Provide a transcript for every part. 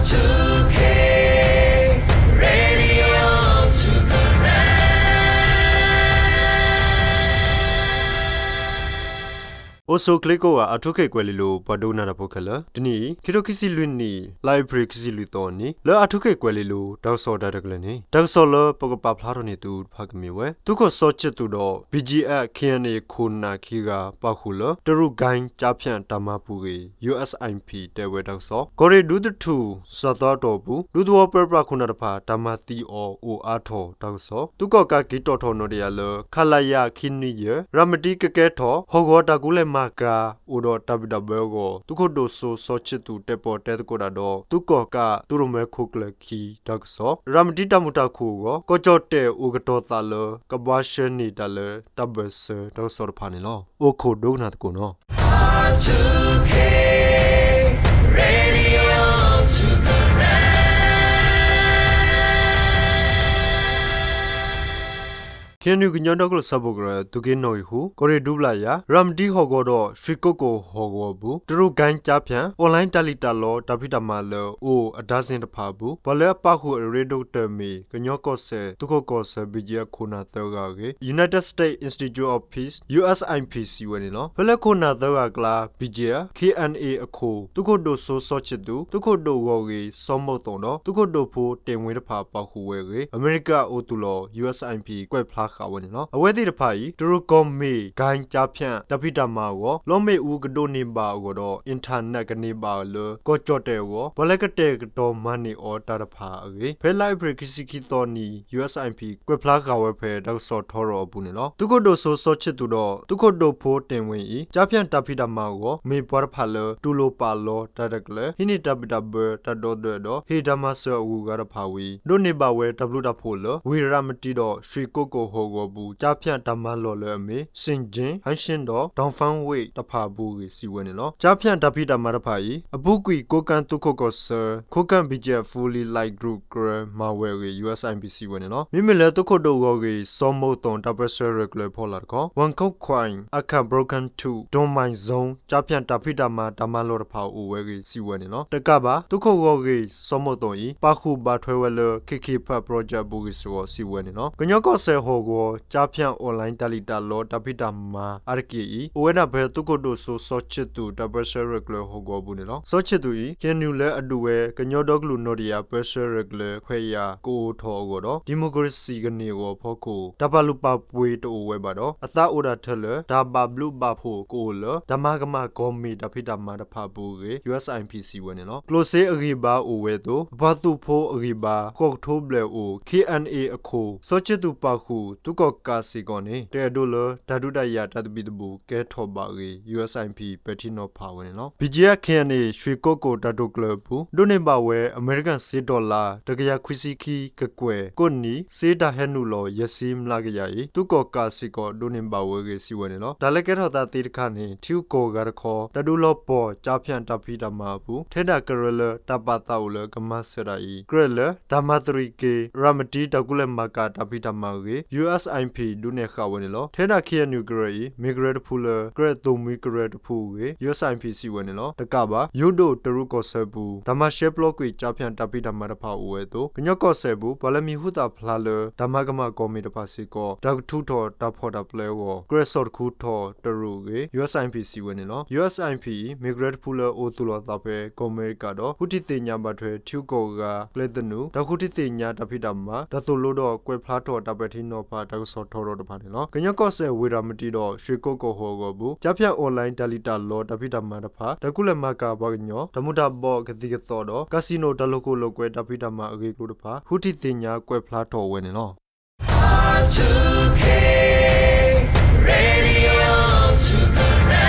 two K Radio two Karen. အိၣ်ဆူၣ်ချ့ကိးဂၤ R two K ကွဲၤလ့လိၤ ပှၤဒိကနၣ်တၢ်ဖိခဲလၢာ်, တနံၤအံၤ ခံထိခံဆံလွံၢ်နံၣ် လါအ့ဖြ့ၣ်ခံဆံလွံၢ်သီအနံၤ လၢ R two K ကွဲၤလ့လိၤ တၢ်ကစီၣ်တၢ်ရဲၣ်တၢ်ကျဲၤန့ၣ် တၢ်ကစီၣ်လၢပကပာ်ဖျါထီၣ်န့ၢ်သုတဖၣ်ကမ့ၢ်ဝဲ သုးခိၣ်စီၤခၠံးသူၣ်ဒီး BGF KNA ခိၣ်နၢ်ခံဂၤပာ်ဃုာ်လၢ တရူးကၣ်ကၠါဖၠးတၢ်မၤပူၤအဂ့ၢ် USIP တဲဝဲတၢ်ကစီၣ်, ကီၢ်ရ့ၣ်ဒူသထူၣ် စှၤသီတီၢ်အပူၤ ဒူသဝီပၢပြးခိၣ်နၢ်တဖၣ် တၢ်မၤသံအီၤအိၣ်အါထီၣ်တၢ်ကစီၣ်, သုးကီၣ်ကးက့ၤတီၣ်ထီၣ်နီၣ်တယၢ်လၢ ခလရ ခံနွံယဲၢ် ရၤမတံကကဲထီၣ် ဟီၣ်ကဝီၤတၢ်ကူလဲၢ်မၤကၤ အိၣ်ဒီးတၢ်ဘံၣ်တၢ်ဘၢအဂီၢ် သုးခိၣ်ဒိၣ်စိစီၤခၠံးသူၣ်တဲပီၣ်တဲသကိးတၢ်ဒီး သုးကီၣ်ကးသုးရိၣ်မဲခိၣ်ကျၢၢ်ခံတၢ်ကစီၣ်, ရၤမတံတၢ်မုာ်တၢ်ခုၣ်အဂီၢ် ကီၢ်ကၠီၣ်တဲၣ်အိၣ်ကတီၤသးလၢ ကဘှါရှဲန့ၢ်တၢ်လၢတၢ်ဘၢၣ်စၢၤတၢ်ကစီၣ်တဖၣ်န့ၣ်လီၤ. အိၣ်ခိးဒိကနၣ်သကိးနီၤ. R two K Radio two Karen. KNU ကညီဒီကလုာ်စၢဖှိၣ်ကရၢ သုးက့နီၣ်ဂံၢ်ဃု ကီၢ်ရ့ၣ်ဒူပျၢ်ယၤ ရၤမတံဟီၣ်ကဝီၤဒီး ရွှေကုက္ကိုဟီၣ်ကဝီၤအပူၤ တရူးကၣ်ကၠါဖၠး online တၢ်လံၣ်တၢ်လီတၢ်ဖံးတၢ်မၤလၢအိၣ်အဒါဇ့ၣ်တဖၣ်အပူၤ ပှၤလၢအပာ်ဃုာ်အရ့ဒိၣ်ကတၢၢ်မ့ၢ် ကညီကီၢ်စဲၣ် သုးခိၣ်ကီၢ်ဆၢ BGF ခိၣ်နၢ်သၢဂၤအဂ့ၢ် United States Institute of Peace, USIP စံးဝဲန့ၣ်လီၤ. ဖဲလၢခိၣ်နၢ်သၢဂၤအကျါ BGF, KNA အခိၣ် သုးခိၣ်ဒိၣ်စိစီၤခၠံးသူၣ်, သုးခိၣ်ဒိၣ်ဂီၢ်ဂ့ၢ်စီၤမိၣ်သိၣ်ဒီး သုးခိၣ်ဒိၣ်ဖိတ့ၢ်ဝ့တဖၣ်ပာ်ဃုာ်ဝဲအဂ့ၢ် အမဲရကၤအိၣ်သူၣ်လီၤ USIP ကွဲးဖျါဃာ်ဝဲန့ၣ်လီၤ. အဝဲသ့ၣ်တဖၣ်အံၤ တရူးကီၢ်မ့ၢ် ကၣ်ကၠါဖၠး တၢ်ဖံးတၢ်မၤအဂီၢ် လီမ့ၣ်အူကဒိးန့ၢ်ဘၣ်အဂီၢ်ဒီး internet ကန့ၢ်ဘၣ်လၢ ကီၢ်ကၠီၣ်တဲၣ်အဂီၢ် ပှၤလၢကတဲာ်ကတီၤမၤန့ၢ်အီၤတၢ်တဖၣ်အဂ့ၢ် ဖဲလါအ့ဖြ့ၣ်ခံဆံခံသီနံၤ USIP ကွဲးဖျါဃာ်ဝဲဖဲတၢ်ကစီၣ်ထီရီၤအပူၤန့ၣ်လီၤ. သုးခိၣ်ဒိၣ်စိစီၤခၠံးသူၣ်ဒီး သုးခိၣ်ဒိၣ်ဖိတ့ၢ်ဝ့အံၤ ကၠါဖၠးတၢ်ဖံးတၢ်မၤအဂီၢ် မ့ၢ်ပှၤတဖၣ်လၢ တူၢ်လိာ်ပာ်လီၤတၢ်ရဲၣ်တၢ်ကျဲၤ ဟံးန့ၢ်တၢ်ဘံၣ်တၢ်ဘၢတၢ်ဒီသဒၢဒီး ဟ့ၣ်တၢ်မၤစၢၤအဂုၤအဂၤတဖၣ်ဝံၤ ဒိးန့ၢ်ဘၣ်ဝဲတၢ်ဘျုးတၢ်ဖှိၣ်လၢ ဝ့ၢ်ရၤမတံဒီး ရွှေကုက္ကိုဟီၣ်ကဝီၤအပူၤ ကၠါဖၠးတၢ်မၤလီၢ်လၢအမ့ၢ် စ့ၣ်ကၠ့ၣ်, ဟၣ်ဆ့ၣ်ဒီး ဒွၣ်ဖၣ်ဝ့ၣ်တဖၣ်အပူၤအဂ့ၢ် စံးဝဲန့ၣ်လီၤ. ကၠါဖၠးတၢ်ဖံးတၢ်မၤတဖၣ်အံၤ အပူၤကွံာ် ကိးကၠံၣ်သုးခိၣ်ကီၢ်ဆၢ Kokang BGF Fully Light Group ကရၢမၤဝဲအဂ့ၢ် USIP စံးဝဲန့ၣ်လီၤ. မ့မ့ၢ်လၢသုးခိၣ်ဒိၣ်ဂီၢ်ဂ့ၢ်စီၤမိၣ်သိၣ်တၢ်ပၢၢ်ဆၢရဲၣ်ကျဲၤဖီလာ်တခီ ဝ့ၢ်ခိၣ်ခွဲၣ် အခၣ် broken two ဒိၣ်မၢ် zone ကၠါဖၠးတၢ်ဖံးတၢ်မၤတၢ်မၤလီၢ်တဖၣ်အိၣ်ဝဲအဂ့ၢ် စံးဝဲန့ၣ်လီၤ. တကးဘၣ် သုးခိၣ်ဂီၢ်ဂ့ၢ်စီၤမိၣ်သိၣ်အံၤ ပာ်ဃုာ်ဘၣ်ထွဲဝဲလၢ KK Park project အပူၤအဂ့ၢ်စ့ၢ်ကီး စံးဝဲန့ၣ်လီၤ. ကညီကီၢ်စဲၣ်ဟီၣ်ကဝီၤ ကၠါဖၠး online တၢ်လံၣ်တၢ်လီတၢ်ဖံးတၢ်မၤအါတက့ၢ်အံၤ အိၣ်ဝဲဒၣ်ဖဲ သုးခိၣ်ဒိၣ်စိစီၤခၠံးသူၣ် တၢ်ပၢၢ်ဆၢရဲၣ်ကျဲၤဟီၣ်ကဝီၤအပူၤန့ၣ်လီၤ. စီၤခၠံးသူၣ်အံၤ KNU လၢအဒုးဝဲ ကညီဒီကလုာ်နီၣ်တယၢ်ပၢၢ်ဆၢရဲၣ်ကျဲၤခွဲးယာ်ကအိၣ်ထီၣ်အဂီၢ်ဒီး ဒံၣ်မိၣ်ကရ့ၣ်စံၣ်ကန့ၢ်အဂီၢ်အဖီခိၣ် တၢ်ပာ်လုၢ်ပာ်ပှ့ၤတအိၣ်ဝဲဘၣ်ဒီး အသးအိၣ်ဒၣ်ထဲလၢ တၢ်ဘၣ်ဘျုးဘၣ်ဖှိၣ်ကအိၣ်လၢ တၢ်မၤကမၣ်ကီၢ်မ့ၢ်တၢ်ဖံးတၢ်မၤတဖၣ်အပူၤအဂ့ၢ် USIP စံးဝဲန့ၣ်လီၤ. ကျိၣ်စ့အဂံၢ်ဘါအိၣ်ဝဲအသိး အပှၤသုးဖိအဂံၢ်ဘါ ဃိးကထိဘျဲၣ်အိၣ် KNA အခိၣ် စီၤခၠံးသူၣ်ပာ်ဃုာ် သုးကီၣ်ကးစ့ၢ်ကီးန့ၣ် တအဲၣ်ဒိးလၢတၢ်ဒုးတၢ်ယၤတၢ်သဘံၣ်သဘုၣ်ကဲထီၣ်ဘၣ်အဂ့ၢ် USIP ပဲာ်ထံနီၤဖးဝဲန့ၣ်လီၤ. BGF KNA ရွှေကုက္ကိုတၢ်တိာ်ကျဲၤအပူၤ ဒိးန့ၢ်ဘၣ်ဝဲ အမဲရကၤစ့ dollar တကယၤခွံဆံခံကကွဲၢ် ကိးနံၣ် စ့တၢ်ဟဲနုာ်လီၤယဲၢ်ဆံမျးကယၤအံၤ သုးကီၣ်ကးစ့ၢ်ကီးဒိးန့ၢ်ဘၣ်ဝဲအဂ့ၢ် စံးဝဲန့ၣ်လီၤ. တၢ်လၢကဲထီၣ်သးသ့တခါန့ၣ် ထံဂုၤကီၢ်ဂၤတခီ တၢ်ဒုးလီၤပှီၢ်ကၠါဖၠးတၢ်ဖံးတၢ်မၤအပူၤ ထဲဒၣ်ကရၢလၢတၢ်ပာ်သးအိၣ်လၢကမၤစၢၤတၢ်အံၤ ကြၢးလၢ တၢ်မၤသရံးက့ၤ ရၤမတံတၢ်ကူလဲၢ်မၤကၤတၢ်ဖံးတၢ်မၤအဂ့ၢ် USIP ဒုးနဲၣ်ဃာ်ဝဲန့ၣ်လီၤ. ထဲဒၣ် KNU ကရၢအံၤ မ့ၢ်ကရၢတဖုလၢ ကြၢးသိၣ်မှံကရၢတဖုအဂ့ၢ် USIP စံးဝဲန့ၣ်လီၤ. တကးဘၣ် ယိၤဒိၣ်တရူးကီၢ်ဆၢပူၤ တၢ်မၤရှဲပျီကွံာ်ကၠါဖၠးတၢ်ဖံးတၢ်မၤတဖၣ်အိၣ်ဝဲအသိး ကညီကီၢ်စဲၣ်ပူၤ ပှၤလၢမံၤဟူသၣ်ဖျါလၢတၢ်မၤကမၣ်ကီၢ်မ့ၢ်တဖၣ်စ့ၢ်ကီး တၢ်ကထုးထီၣ်တၢ်ဖီၣ်တၢ်ပျဲအဂီၢ် ကြၢးစိာ်တခူထီၣ်တရူးအဂ့ၢ် USIP စံးဝဲန့ၣ်လီၤ. USIP အံၤ မ့ၢ်ကရၢတဖုလၢအိၣ်သူၣ်လီၤသးဖဲကီၢ်အမဲရကၤဒီး ဃုထံၣ်သ့ၣ်ညါဘၣ်ထွဲ ထံဂုၤကီၢ်ဂၤကျဲသနူ တၢ်ဃုထံၣ်သ့ၣ်ညါတၢ်ဖံးတၢ်မၤ တၢ်သိၣ်လိဒီးကွဲးဖျါထီၣ်တၢ်ပဲာ်ထံနီၤဖးတၢ်ကစီၣ်ထီရီၤတဖၣ်န့ၣ်လီၤ. ကညီကီၢ်စဲၣ်ဝ့ၢ်ရၤမတံဒီး ရွှေကုက္ကိုဟီၣ်ကဝီၤအပူၤ ကၠါဖၠး online တၢ်လံၣ်တၢ်လီတၢ်ဖံးတၢ်မၤတဖၣ် တၢ်ကူလဲၢ်မၤကၤပှၤကညီ တၢ်မူၤတၢ်ဘှီးကသံၣ်ကသီဒီး casino တၢ်လိာ်ခိၣ်လိာ်ကွဲတၢ်ဖံးတၢ်မၤအဂ့ၢ်အကျိၤတဖၣ် ဃုထံၣ်သ့ၣ်ညါကွဲးဖျါထီၣ်ဝဲန့ၣ်လီၤ. R two K Radio two Karen.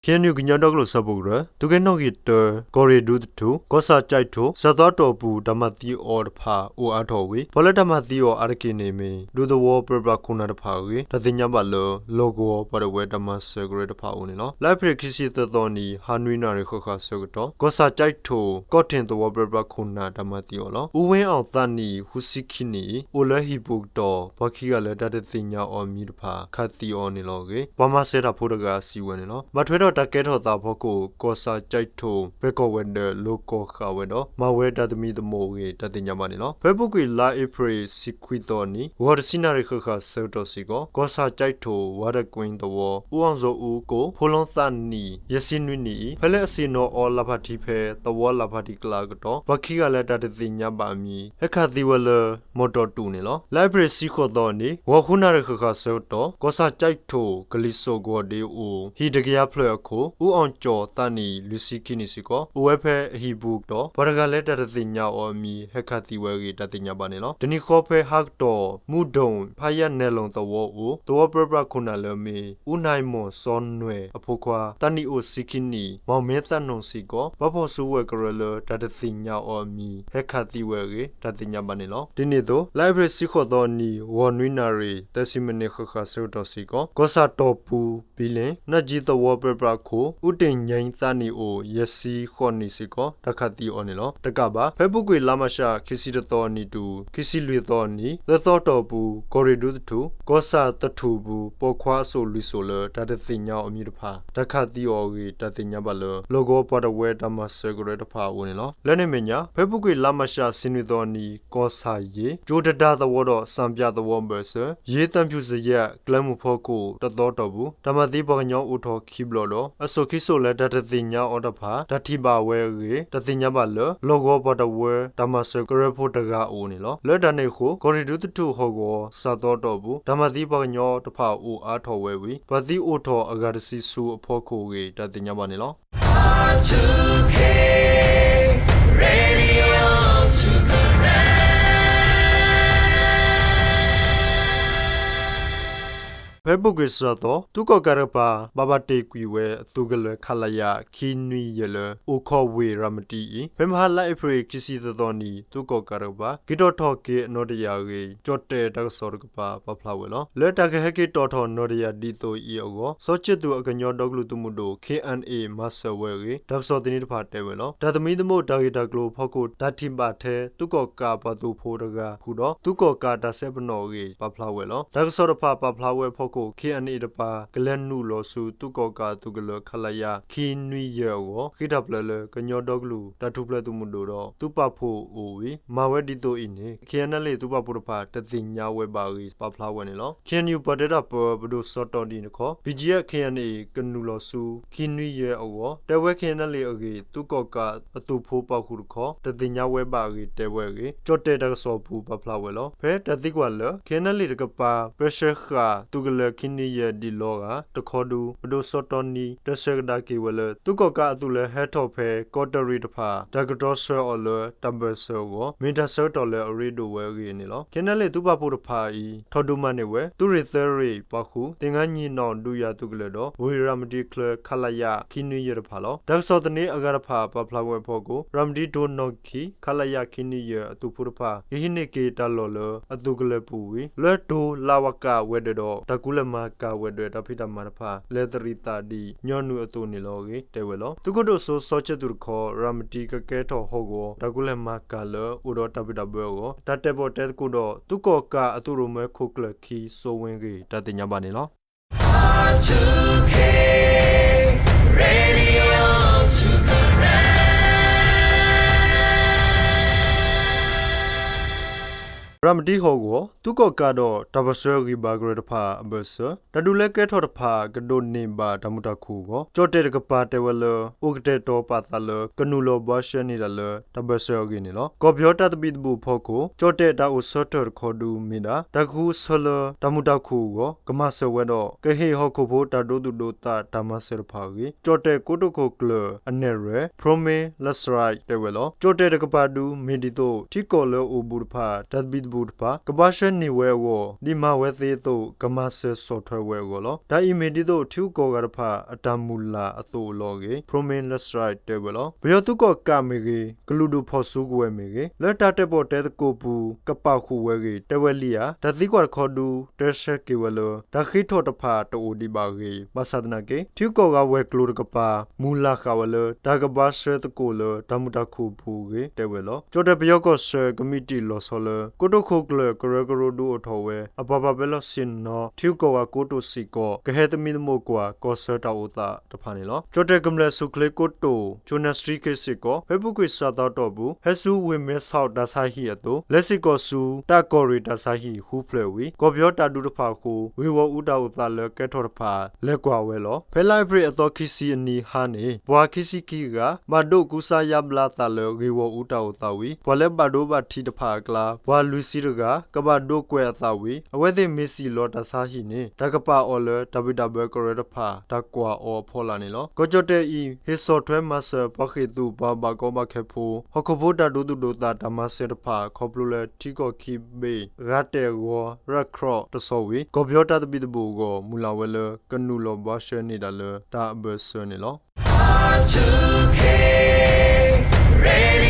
KNU ကညီဒီကလုာ်စၢဖှိၣ်ကရၢ သုးက့နီၣ်ဂံၢ်တၢ ကီၢ်ရ့ၣ်ဒူသထူၣ် ကီၢ်ဆၣ်ကၠဲးထိၣ် စှၤသီတီၢ်အပူၤ တၢ်မၤသံအီၤတဖၣ်အိၣ်အါထီၣ်ဝံၤ ပှၤလၢတၢ်မၤသံအီၤအါတက့ၢ်န့ၣ်မ့ၢ် ဒူသဝီပၢပြးခိၣ်နၢ်တဖၣ်အဂ့ၢ် တၢ်သ့ၣ်ညါဘၣ်လၢ လီၢ်ကဝီၤပှၤဒဝဲတၢ်မၤစၢၤကရၢတဖၣ်အအိၣ်န့ၣ်လီၤ. လါအ့ဖြ့ၣ်ခံဆံသၢသီနံၤ ဟါနွံနၣ်ရံၣ်ဃၣ်ဃၣ်ဆၢကတီၢ် ကီၢ်ဆၣ်ကၠဲးထိၣ် ကီၢ်ထံးသဝီပၢပြးခိၣ်နၢ်တၢ်မၤသံအီၤလီၤ. အူဝ့အီၣ်သးနံၣ် ဃုဆံခံနံၣ်အံၤ အိၣ်လၢဟံၣ်ပူၤကတီၢ် ပှၤခံဂၤလၢတၢ်တသ့ၣ်ညါအီၤအမံၤတဖၣ် ခးသံအီၤန့ၣ်လီၤအဂ့ၢ် ပှၤမၤစၢၤတၢ်ဖိတဂၤစံးဝဲန့ၣ်လီၤ. ဘၣ်ထွဲဒီး တၢ်ကဲထီၣ်သးအဖီခိၣ် ကီၢ်ဆၣ်ကၠဲးထိၣ် ပဲၤကီၢ်ဝဲၤဒၢး လိာ်ကီၢ်ဃာ်ဝဲဒီး မၤဝဲတၢ်သမံသမိးအဂ့ၢ် တၢ်သ့ၣ်ညါဘၣ်န့ၣ်လီၤ. ဖဲအပူၤကွံာ် လါအ့ဖြ့ၣ် တဆံခွံသီအနံၤ ဂီၤတဆံနၣ်ရံၣ်ဃၣ်ဃၣ်ဆၢကတီၢ်စ့ၢ်ကီး ကီၢ်ဆၣ်ကၠဲးထိၣ် ဝါတကွ့သဝီ အူအီၣ်စီၤအူကိၣ် ဖိလီသးနံၣ် ယဲၢ်ဆံနွံနံၣ်အံၤ ဖဲလၢအဆ့ၣ်နီၤအီလၢ်ဖးထံဖဲ သဝီလၢ်ဖးထံကျါအကတီၢ် ပှၤခံဂၤလၢတၢ်တသ့ၣ်ညါဘၣ်အမံၤ ဟဲခးသံဝဲလၢ မီၢ်တီၢ်တူၣ်န့ၣ်လီၤ. လါအ့ဖြ့ၣ် တဆံဃိးသီအနံၤ ဂီၤဃုနၣ်ရံၣ်ဃၣ်ဃၣ်ဆၢကတီၢ် ကီၢ်ဆၣ်ကၠဲးထိၣ် ကလံၤစိးကဝီၤဒ့အိၣ် ဟံၣ်တကယၤဖျၢၣ်အခိၣ် အူအီၣ်ကၠီၤသးနံၣ် လွံၢ်ဆံခံနံၣ်စ့ၢ်ကီး အိၣ်ဝဲဖဲအဟံၣ်ပူၤကတီၢ် ပှၤတဂၤလၢတၢ်တသ့ၣ်ညါအီၤအမံၤ ဟဲခးသံဝဲအဂ့ၢ် တၢ်သ့ၣ်ညါဘၣ်န့ၣ်လီၤ. တနံၤဃီဖဲဟါကတီၢ် မူဒိၣ် ဖးယၣ်နဲၣ်လိၣ်သဝီအိၣ် သဝီပၢပြးခိၣ်နၢ်လၢအမ့ၢ် အူနၢ်မီၢ်စီနွဲၣ် အဖိခွါ သးနံၣ်အိၣ်တဆံခံနံၣ် မီၣ်မ့သးနိၣ်စ့ၢ်ကီး ပာ်ဖှိၣ်ဆူဝဲၢ်ကရၢလၢ တၢ်တသ့ၣ်ညါအီၤအမံၤ ဟဲခးသံဝဲအဂ့ၢ် တၢ်သ့ၣ်ညါဘၣ်န့ၣ်လီၤ. ဒ်န့ၣ်အသိး လါအ့ဖြ့ၣ် တဆံဃိးသီအနံၤ ဂီၤနွံနၣ်ရံၣ် သၢဆံမံးနံးဃၣ်ဃၣ်ဆၢကတီၢ်စ့ၢ်ကီး ကီၢ်ဆၣ်တီၢ်ပူၤ ဘံလ့ၣ် နၢ်ကၠံသဝီပၢပြးခိၣ် အူတ့ၢ်ညါသးနံၣ်အိၣ် ယဲၢ်ဆံဃိးနံၣ်စ့ၢ်ကီး တၢ်ခးသံအီၤန့ၣ်လီၤ. တကးဘၣ် ဖဲအပူၤကွံာ် လါမၤရှး ခံဆံတသီအနံၤတုၤ ခံဆံလွံၢ်သီအနံၤ သၢသီတီၢ်ပူၤ ကီၢ်ရ့ၣ်ဒူသထူၣ် ကီၢ်ဆၣ်သထူၣ်ပူၤ ပိာ်ခွါအစိၣ်လွံၢ်စိၣ်လၢ တၢ်တသ့ၣ်ညါအီၤအမံၤတဖၣ် တၢ်ခးသံအီၤအဂ့ၢ် တၢ်သ့ၣ်ညါဘၣ်လၢ လီၢ်ကဝီၤပှၤတဝၢတၢ်မၤစၢၤကရၢတဖၣ်အအိၣ်န့ၣ်လီၤ. လၢန့ၣ်အမဲာ်ညါ ဖဲအပူၤကွံာ် လါမၤရှး ဆံနွံသီအနံၤ ကီၢ်ဆၣ်ယ့ၣ် ကၠိတဒါသဝီဒီး စၣ်ပၠးသဝီအဘၢၣ်စၢၤ ယ့ၣ်သၣ်ဖၠူၣ်စယဲၣ် ကျဲမုၢ်ဖီခိၣ် တသီတီၢ်ပူၤ တၢ်မၤသံပှၤကညီအိၣ်ထီၣ်ခံဘျီဒီး အစိၣ်ခံစိၣ်လၢတၢ်တသ့ၣ်ညါအီၤတဖၣ် တၢ်ထံၣ်ဘၣ်ဝဲအဂ့ၢ် တၢ်သ့ၣ်ညါဘၣ်လၢ လီၢ်ကဝီၤပှၤတဝၢတၢ်မၤစၢၤကရၢဖိတဂၤအအိၣ်န့ၣ်လီၤ. လၢတၢ်န့ၣ်အဃိ ကီၢ်ရ့ၣ်ဒူသထူၣ်ဟီၣ်ကဝီၤ စၣ်သီတီၢ်ပူၤ တၢ်မၤသံပှၤကညီတဖၣ်အိၣ်အါထီၣ်ဝဲဝံၤ ပှၤသံအိၣ်ထီၣ်အဂၤတဆံဆူအဖီခိၣ်အဂ့ၢ် တၢ်သ့ၣ်ညါဘၣ်န့ၣ်လီၤ. ဖဲအပူၤကွံာ်စှၤသီ သုးကီၣ်ကးတကပၤ ဘၣ်ဘၣ်တ့ၢ်ကွံာ်ဝဲအသုးကလၢၤ ခလရ ခံနွံယဲၢ်လၢ အိၣ်ခိးဝ့ၢ်ရၤမတံအံၤ ဖဲမဟါလါအ့ဖြ့ၣ် ခံဆံသၢသီနံၤ သုးကီၣ်ကးတကပၤ က့ၤထီၣ်ထီၣ်က့ၤအနီၣ်တယာ်အဂ့ၢ် ကၠီၣ်တဲၣ်တၢ်ကစီၣ်တကပၤ ပာ်ဖျါဝဲလီၤ. လၢတၢ်ကဟဲက့ၤတီၣ်ထီၣ်နီၣ်တယာ်ဒ်သိးအံၤအဂီၢ် စီၤခၠံးသူၣ်အကညီဒီကလုာ်သုးမုၢ်ဒိၣ် ခ့ၣ်အဲၣ်အဲၣ် မၤစၢၤဝဲအဂ့ၢ် တၢ်ကစီၣ်သန့တဖၣ်တဲဝဲလီၤ. တၢ်သမံသမိးတၢ်ဂ့ၢ်တၢ်ကျိၤအဖီခိၣ် တၢ်ထံၣ်ဘၣ်ထဲ သုးကီၣ်ကးပှၤသုးဖိတဂၤဃုာ်ဒီး သုးကီၣ်ကးတၢ်စဲပနီၣ်အဂ့ၢ် ပာ်ဖျါဝဲလီၤ. တၢ်ကစီၣ်တဖၣ်ပာ်ဖျါဝဲအဖီခိၣ် ခ့ၣ်အဲၣ်အဲၣ်တပၤ ကလဲၤနုာ်လီၤဆူသုးကီၣ်ကးအသုးကလၢၤ ခလရ ခံနွံယဲၢ်အဂီၢ် ဃ့တၢ်ပျဲလၢ ကညီဒီကလုာ်တၢ်ထူၣ်ဖျဲးသုးမုၢ်ဒိၣ်ဒီး သုးပာ်ဖှိၣ်အိၣ်ဝံၤ မၤဝဲဒ်သိးအံၤန့ၣ် ခ့ၣ်အဲၣ်အဲၣ် သုးပာ်ဖှိၣ်တဖၣ် တသ့ၣ်ညါဝဲဘၣ်အဂ့ၢ် ပာ်ဖျါဝဲန့ၣ်လီၤ. ခ့ၣ်အဲၣ်ယူၣ် ပှၤတဲတၢ်ပၢ ပဒိၣ်စီၤတီၢ်ဒံၣ်တခီ ဘံၣ်ကၠံအ့ၣ် ခ့ၣ်အဲၣ်အဲၣ် ကနုာ်လီၤဆူ ခံနွံယဲၢ်အဂီၢ် တဲဝဲ ခ့ၣ်အဲၣ်အဲၣ် အဂ့ၢ် သုးကီၣ်ကးအသုးဖိပာ်ဃုာ်တခီ တသ့ၣ်ညါဝဲဘၣ်အဂ့ၢ် တဲဝဲအဂ့ၢ် ကၠီၣ်တဲၣ်တၢ်ကစီၣ်ပူၤ ပာ်ဖျါဝဲလီၤ. ဖဲတၢ်သံကွၢ်လၢ ခ့ၣ်အဲၣ်အဲၣ်တကပၤ ပၢဆှၢဃာ်သုးကလၢၤခံနွံယဲၢ်ဒံးလီၤဂာ်တခီဒု ပဒိၣ်စီၤတီၢ်နံ တဆၢကဒါက့ၤဝဲလၢ သုးကီၣ်ကးအသုးလၢဟဲထီၣ်ဖဲကီးတရံးတဖၣ် တၢ်ကတြီဆၢအီၤလၢတၢ်ဘၢၣ်စၢၤအဂီၢ် မ့ၢ်တၢ်ဆၢကတီၢ်လၢအရ့ဒိၣ်ဝဲအဂ့ၢ်န့ၣ်လီၤ. ခ့ၣ်အဲၣ်အဲၣ် သုးပာ်ဖှိၣ်တဖၣ်အံၤ ထီၣ်ဒုးမၤန့ၢ်ဝဲ သုးရ့ၣ်သၢရ့ၣ်ပာ်ဃုာ် သ့ၣ်ငါညီၣ်နီၣ်ဒုးယၤသုးကလၢၤဒီး ဝ့ၢ်ရၤမတံချၢ ခလရ ခံနွံယဲၢ်တဖၣ်လီၤ. တၢ်ကစီၣ်သန့အဂၤတဖၣ် ပာ်ဖျါဝဲအဖီခိၣ် ရၤမတံတိၢ်နီၣ်ခံ ခလရ ခံနွံယဲၢ်အသုးဖိတဖၣ် ကဟံးန့ၢ်က့ၤတၢ်လီၢ်လၢအသုးကလၢၤပူၤဝံၤ လၢတိၤလးဝးကးဝဲၤဒၢးဒီး တၢ်ကူလဲၤမၤကၤဝဲၤဒၢးတၢ်ဖံးတၢ်မၤတဖၣ် လဲၤသရံးသးဒ် ညီနုၢ်အသိးန့ၣ်လီၤအဂ့ၢ် တဲဝဲလီၤ. သုးခိၣ်ဒိၣ်စိစီၤခၠံးသူၣ်တခီ ရၤမတံကကဲထီၣ်ဟီၣ်ကဝီၤ တၢ်ကူလဲၤမၤကၤလၢအိၣ်ဒီးတၢ်ဘံၣ်တၢ်ဘၢအဂီၢ် တၢ်တဲာ်ပီၣ်တဲသကိးဒီး သုးကီၣ်ကးအသုးရိၣ်မဲခိၣ်ကျၢၢ်ခံ စိဝ့ဂ့ၢ် တၢ်သ့ၣ်ညါဘၣ်န့ၣ်လီၤ. ရၤမတံဟီၣ်ကဝီၤ သုးကီၣ်ကးဒီးတၢ်ပၢၢ်ဆၢဂံၢ်ဘါကရၢတဖၣ်အဘၢၣ်စၢၤ တၢ်ဒုးလၢကဲထီၣ်တဖၣ် ကဒိးန့ၢ်ဘၣ်တၢ်မုာ်တၢ်ခုၣ်အဂီၢ် ကၠီၣ်တဲၣ်တကပၤတဲဝဲလၢ အိၣ်ကတဲာ်ကတီၤပာ်သးလၢ ကနုာ်လီၤဘှါရှဲန့ၢ်တၢ်လၢတၢ်ဘၢၣ်စၢၤအဂ့ၢ်န့ၣ်လီၤ. ကီၢ်ပယီၤတၢ်သဘံၣ်သဘုၣ်အဖီခိၣ် ကၠီၣ်တဲၣ်တၢ်အိၣ်ဆၢထၢၣ်တခီဒုမ့ၢ်ဒၣ် တၢ်ကဃုဆၢလၢတၢ်မုာ်တၢ်ခုၣ်အဂီၢ် ကမၤစၢၤဝဲဒီး ကဟ့ၣ်ဟီၣ်ခိၣ်ဖိတၢ်ဒိသူၣ်ဒိသးတၢ်မၤစၢၤတဖၣ်အဂ့ၢ် ကၠီၣ်တဲၣ်ကိတိာ်ခိၣ်ကျၢၢ်အနဲၣ်ရွဲၣ် Promise Lasrai တဲဝဲလီၤ. ကၠီၣ်တဲၣ်တကပၤဒု မ့ၢ်ဒ်သိး ထံကီၢ်လၢအအိၣ်ဘူးတဖၣ် တၢ်သဘံၣ်သဘုၣ်တဖၣ် ကဘှါရှဲန့ၢ်ဝဲအဂီၢ် ဒ်မၤဝဲသ့အသိး ကမၤစၢၤဆီၣ်ထွဲဝဲအဂီၢ်လီၤ. တၢ်အံၤမ့ၢ်ဒ်သိး ထံဂုၤကီၢ်ဂၤတဖၣ် အတၢ်မုၢ်လၢ်အသိးလီၤအဂ့ၢ် Promise Lasrai တဲဝဲလီၤ. ပယီၤသုးကီၣ်ကးမ့ၢ်ဂ့ၤ ကလုာ်ဒူၣ်ဖီၣ်စုကဝဲၤမ့ၢ်ဂ့ၤ လၢတၢ်တဲာ်ပီၣ်တဲသကိးပူၤ ကပာ်ဃုာ်ဝဲအဂ့ၢ် တဲဝဲလံဧါ. တၢ်သံကွၢ်တခီဒု တဲဆၢက့ၤဝဲလၢ တၢ်ဃ့ထီၣ်တဖၣ်တအိၣ်ဒံးဘၣ်အဂ့ၢ် ဘၣ်ဆၣ်သနာ်က့ ထံဂုၤကီၢ်ဂၤဝဲၤကျိၤတကပၤ မုၢ်လၢ်ဃာ်ဝဲလၢ တၢ်ကဘှါရှဲသကိးလၢ တၢ်မုာ်တၢ်ခုၣ်အပူၤအဂ့ၢ် တဲဝဲလီၤ. ကၠီၣ်တဲၣ်ပယီၤကီၢ်ဆၢကမံးတံာ်လီၤဆီလၢ ကိတိာ် ထံခိၣ်ကျၢၢ်ကရၢကရိဒုးအိၣ်ထီၣ်ဝဲ အပှၤပာ်ဖျါလီၢ်ဆ့ၣ်နီၤ ထံဂုၤကီၢ်ဂၤကိတိာ်စ့ၢ်ကီး ကဟဲသမံသမိးကွၢ် ကီၢ်ဆၢတၢ်အိၣ်သးတဖၣ်န့ၣ်လီၤ. ကၠီၣ်တဲၣ်ကမျၢၢ်ဆူၣ်ချ့ကိတိာ် ကၠိၣ်နဲၣ်စတံခ့စ့ၢ်ကီး ဖဲအပူၤကွံာ်စှၤသီအတီၢ်ပူၤ ဟဲဆူဝ့ၢ်မဲဆီးတၢ်ဆါဟံၣ်အသိး လဲၤစ့ၢ်ကီးဆူ တၢ်ကီၢ်ရ့ၣ်တၢ်ဆါဟံၣ်ဟူဖျၢၣ်ဝံၤ ကီၢ်ပယီၤတၢ်ဒုးတဖၣ်အဃိ ဂ့ၢ်ဂီၢ်အူတၢ်အိၣ်သးလၢကဲထီၣ်တဖၣ် လဲၤကွၢ်ဝဲလီၤ. ဖဲလါအ့ဖြ့ၣ်အသီခံဆံအနံၤဟါန့ၣ် ပှၤခံဆံခံဂၤ ဘၣ်ဒိကူစါယါဘျါအသးလၢ ဂ့ၢ်ဂီၢ်အူတၢ်အိၣ်သးဝံၤ ပှၤလၢဘၣ်ဒိဘၣ်ထံးတဖၣ်အကျါ ပှၤလွံၢ်ဆံတဂၤ ကဘၣ်ဒိကွဲးအသးဝံၤ အဝဲသ့ၣ်မ့ၢ်စံၣ်လီၤတၢ်ဆါဟံၣ်န့ၣ် တၢ်ကပာ်အီၤလၢ တၢ်ဘံၣ်တၢ်ဘၢကရၢတဖၣ် တၢ်ကွၢ်အီၤအဖီလာ်န့ၣ်လီၤ. ကီၢ်ကၠီၣ်တဲၣ်အံၤ ဟ့ၣ်ဆီၣ်ထွဲမၤစၢၤ ပှၤဃ့ၢ်သုး ပှၤဘၣ်ကီဘၣ်ခဲဖိ ဟီၣ်ခိၣ်ဖိတၢ်ဒိသူၣ်ဒိသးတၢ်မၤစၢၤတဖၣ် ခီဖျိလၢထံကီၢ်ခံဘ့ၣ် ဂၤတဲာ်ဂီၤရၢၢ်ချီၣ်တဆီဝံၤ ကီၢ်ပယီၤတၢ်သဘံၣ်သဘုၣ်အဂီၢ် မုၢ်လၢ်ဝဲလၢ ကနုာ်လီၤဘှါရှဲန့ၢ်တၢ်လၢ တၢ်အဘၢၣ်စၢၤန့ၣ်လီၤ.